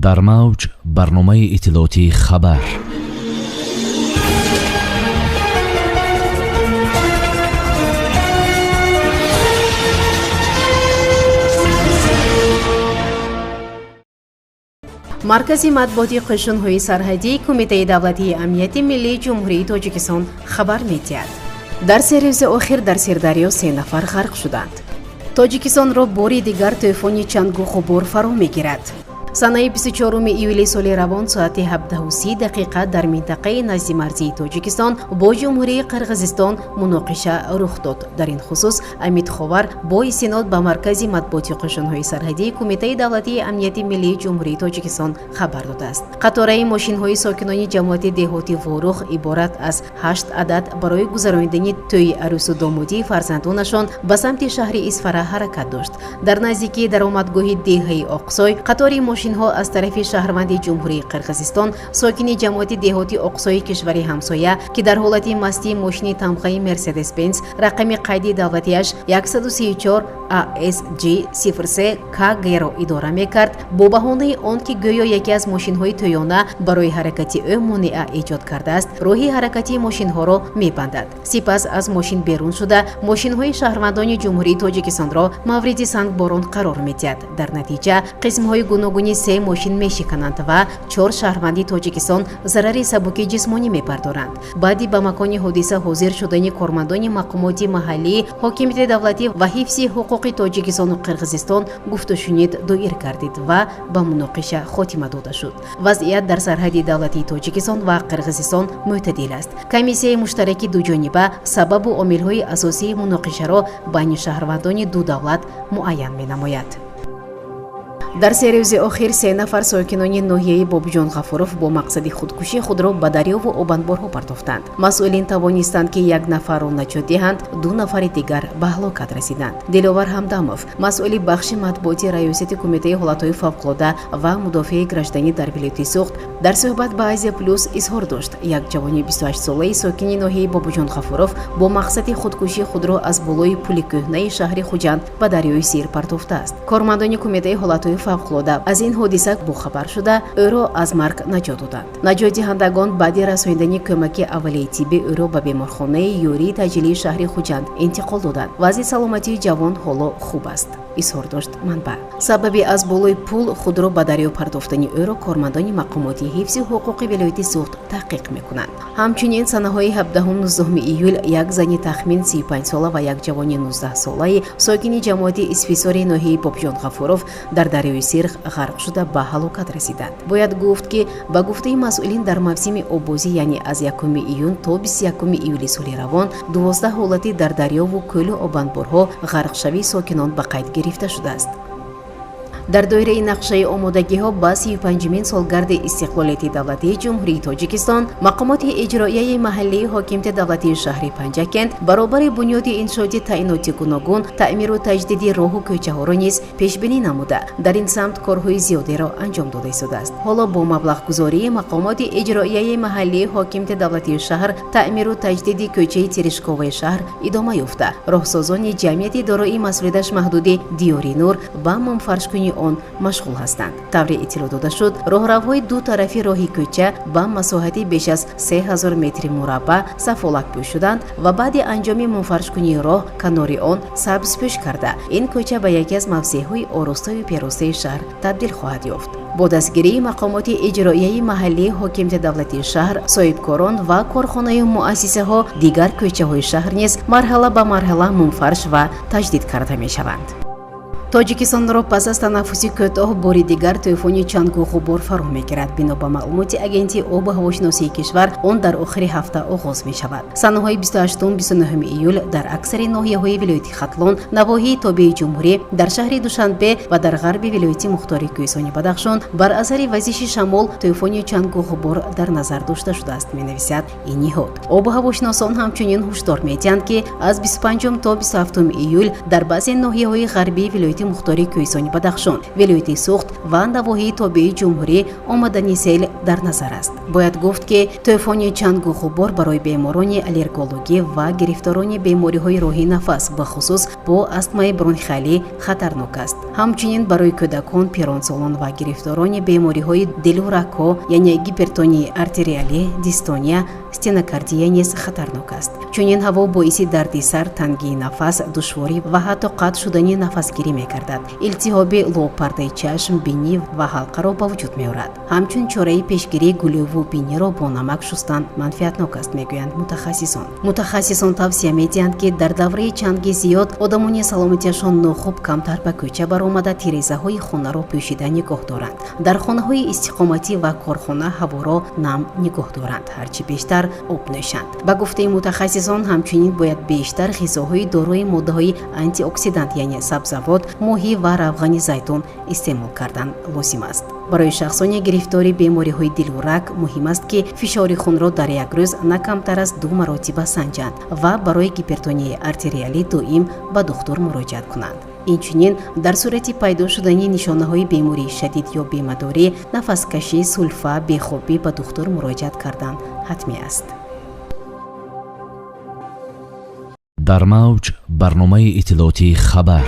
Дар мавҷ барномаи иттилоотии «Хабар». Маркази матбуоти қӯшунҳои сарҳадии Кумитаи давлатии амнияти миллии Ҷумҳурии Тоҷикистон хабар медиҳад. Дар 3 рӯзи охир дар Сирдарё 3 нафар ғарқ шуданд. Тоҷикистонро бори дигар тӯфони чангу ғубор фаро мегирад. Санаи 24 июли соли равон соати 17:30 дар минтақаи назди марзии Тоҷикистон бо Ҷумҳурии Қирғизистон муноқиша рух дод. Дар ин хусус Амид Ховар бо истинод ба Маркази матбуоти қӯшунҳои сарҳадии Кумитаи давлатии амнияти миллии Ҷумҳурии Тоҷикистон хабар додааст. Қатораи мошинҳои сокинони ҷамоати деҳоти Ворух иборат аз 8 адад барои гузаронидани тӯи арӯсу домодии фарзандонашон ба самти шаҳри Исфара ҳаракат дошт. Дар наздикии даромадгоҳи деҳаи Оқсой қатори мошинҳо аз тарафи шаҳрванди Ҷумҳурии Қирғизистон, сокини ҷамоати деҳоти Оқсои кишвари ҳамсоя, ки дар ҳолати мастии мошини тамғаи Мерседес Бенз рақами қайди давлатиаш 134 ASG 03 KG-ро идора мекард, бо баҳонаи он ки гӯё яке аз мошинҳои тӯёна барои ҳаракати ӯ монеа эҷод кардааст, роҳи ҳаракати мошинҳоро мебандад. Сипас аз мошин берун шуда, мошинҳои шаҳрвандони Ҷумҳурии Тоҷикистонро мавриди сангборон қарор медиҳад. Дар натиҷа қисмҳои гуногуни 3 мошин мешикананд ва 4 шаҳрванди Тоҷикистон зарари сабуки ҷисмонӣ мебардоранд. Баъди ба макони ҳодиса ҳозир шудани кормандони мақомоти маҳаллӣ, ҳокимияти давлатӣ ва ҳифзи ҳуқуқи Тоҷикистону Қирғизистон гуфтушунид доир гардид ва ба муноқиша хотима дода шуд. Вазъият дар сарҳади давлатии Тоҷикистон ва Қирғизистон мӯътадил аст. Комиссияи муштараки дуҷониба сабабу омилҳои асосии муноқишаро байни шаҳрвандони ду давлат муайян менамояд. Дар 3 рӯзи охир 3 нафар сокинони ноҳияи Бобоҷон Ғафуров бо мақсади худкушӣ худро ба дарёву обанборҳо партофтанд. Масъулин тавонистанд, ки 1 нафарро наҷот диҳанд, 2 нафари дигар ба ҳалокат расиданд. Диловар Ҳамдамов, масъули бахши матбуоти Раёсати Кумитаи ҳолатҳои фавқулода ва мудофиаи гражданӣ дар вилояти Суғд, дар суҳбат ба Азия Плюс изҳор дошт: як ҷавони 28-солаи сокини ноҳияи Бобоҷон Ғафуров бо мақсади худкушӣ худро аз болои пули кӯҳнаи шаҳри Хуҷанд ба дарёи Сир партофтааст. Кормандони Кумитаи ҳолатҳои фавқулода аз ин ҳодиса бохабар шуда, ӯро аз марг наҷот доданд. Наҷотдиҳандагон баъди расонидани кӯмаки аввалияи тиббӣ ӯро ба беморхонаи ёрии таъҷилии шаҳри Хуҷанд интиқол доданд. Вазъи саломатии ҷавон ҳоло хуб аст, изҳор дошт манбаъ. Сабаби аз болои пул худро ба дарё партофтани ӯро кормандони мақомоти ҳифзи ҳуқуқи вилояти Суғд таҳқиқ мекунанд. Ҳамчунин санаҳои 17-19 июл як зани тахмин 35-сола ва як ҷавони 19-солаи сокини ҷамоати Исфисори ноҳияи Бобоҷон Ғафуров дар дарёи Сирх ғарқ шуда ба ҳалокат расиданд. Бояд гуфт, ки ба гуфтаи масъулин дар мавсими оббозӣ, яъне аз 1 июн то 21 июли соли равон, 12 ҳолати дар дарёву кӯлу обанборҳо ғарқшавии сокинон ба қайд гирифта шудааст. Дар доираи нақшаи омодагиҳо ба 35-мин солгарди истиқлолияти давлатии Ҷумҳурии Тоҷикистон, мақомоти иҷроияи маҳаллии ҳокимияти давлатии шаҳри Панҷакент баробари бунёди иншооти таъиноти гуногун, таъмиру таҷдиди роҳу кӯчаҳоро низ пешбинӣ намуда, дар ин самт корҳои зиёдеро анҷом дода истодааст. Ҳоло бо маблағгузории мақомоти иҷроияи маҳаллии ҳокимияти давлатии шаҳр таъмиру таҷдиди кӯчаи Терешковаи шаҳр идома ёфта, роҳсозони ҷамъияти дорои масъулияташ маҳдуди Диёри Нур ба мумфаршкунии он машғул ҳастанд. Тавре иттилоъ дода шуд, роҳравҳои ду тарафи роҳи кӯча ба масоҳати беш аз 3000 метри мураббаъ сафолакпӯш шуданд ва баъди анҷоми мумфаршкунии роҳ канори он сабзпӯш карда, ин кӯча ба яке аз мавзеъҳои оростаю перостаи шаҳр табдил хоҳад ёфт. Бо дастгирии мақомоти иҷроияи маҳаллии ҳокимияти давлатии шаҳр, соҳибкорон ва корхонаю муассисаҳо дигар кӯчаҳои шаҳр низ марҳала ба марҳала мумфарш ва таҷдид карда мешаванд. Тоҷикистонро пас аз танаффуси кӯтоҳ бори дигар тӯфони чангу ғубор фаро мегирад. Бино ба маълумоти Агентии обу ҳавошиносии кишвар, он дар охири ҳафта оғоз мешавад. Санаҳои 28-29 июл дар аксари ноҳияҳои вилояти Хатлон, навоҳии тобеи ҷумҳурӣ, дар шаҳри Душанбе ва дар ғарби вилояти мухтори Кӯҳистони Бадахшон бар асари вазиши шамол тӯфони чангу ғубор дар назар дошта шудааст, менависад ин ниҳод. Обу ҳавошиносон ҳамчунин ҳушдор медиҳанд, ки аз 25 то 27 июл дар баъзе ноҳияҳои ғарбии вилояти Вилояти Мухтори Кӯҳистони Бадахшон, вилояти Суғд ва навоҳии тобеи ҷумҳурӣ омадани сел дар назар аст. Бояд гуфт, ки тӯфони чангу ғубор барои беморони аллергологӣ ва гирифторони бемориҳои роҳи нафас, бахусус бо астмаи бронхиалӣ, хатарнок аст. Ҳамчунин барои кӯдакон, пиронсолон ва гирифторони бемориҳои дилу рагҳо, яъне гипертонии артериалӣ, дистония, стенокардия низ хатарнок аст. Чунин ҳаво боиси дарди сар, тангии нафас, душворӣ ва ҳатто қатъ шудани нафасгирӣ мегардад. Илтиҳоби лобпардаи чашм, бинӣ ва ҳалқаро ба вуҷуд меорад. Ҳамчун чораи пешгирӣ гулӯву биниро бо намак шустан манфиатнок аст, мегӯянд мутахассисон. Мутахассисон тавсия медиҳанд, ки дар давраи чанги зиёд одамони саломатиашон нохуб камтар ба кӯча баромада, тирезаҳои хонаро пӯшида нигоҳ доранд. Дар хонаҳои истиқоматӣ ва корхона ҳаворо нам нигоҳ доранд, ҳарчи бештар об нӯшанд. Ба гуфтаи мутахассисон, ҳамчунин бояд бештар ғизоҳои дорои моддаҳои антиоксидант, яъне сабзавот, моҳӣ ва равғани зайтун истеъмол кардан лозим аст. Барои шахсони гирифтори бемориҳои дилу раг муҳим аст, ки фишори хунро дар як рӯз на камтар аз 2 маротиба санҷанд ва барои гипертонияи артериалӣ доим ба духтур муроҷиат кунанд. Инчунин дар сурати пайдо шудани нишонаҳои бемории шадид ё бемадорӣ, нафаскашӣ, сулфа, бехобӣ ба духтур муроҷиат кардан ҳатмӣ аст. Дар мавҷ барномаи иттилоотии «Хабар».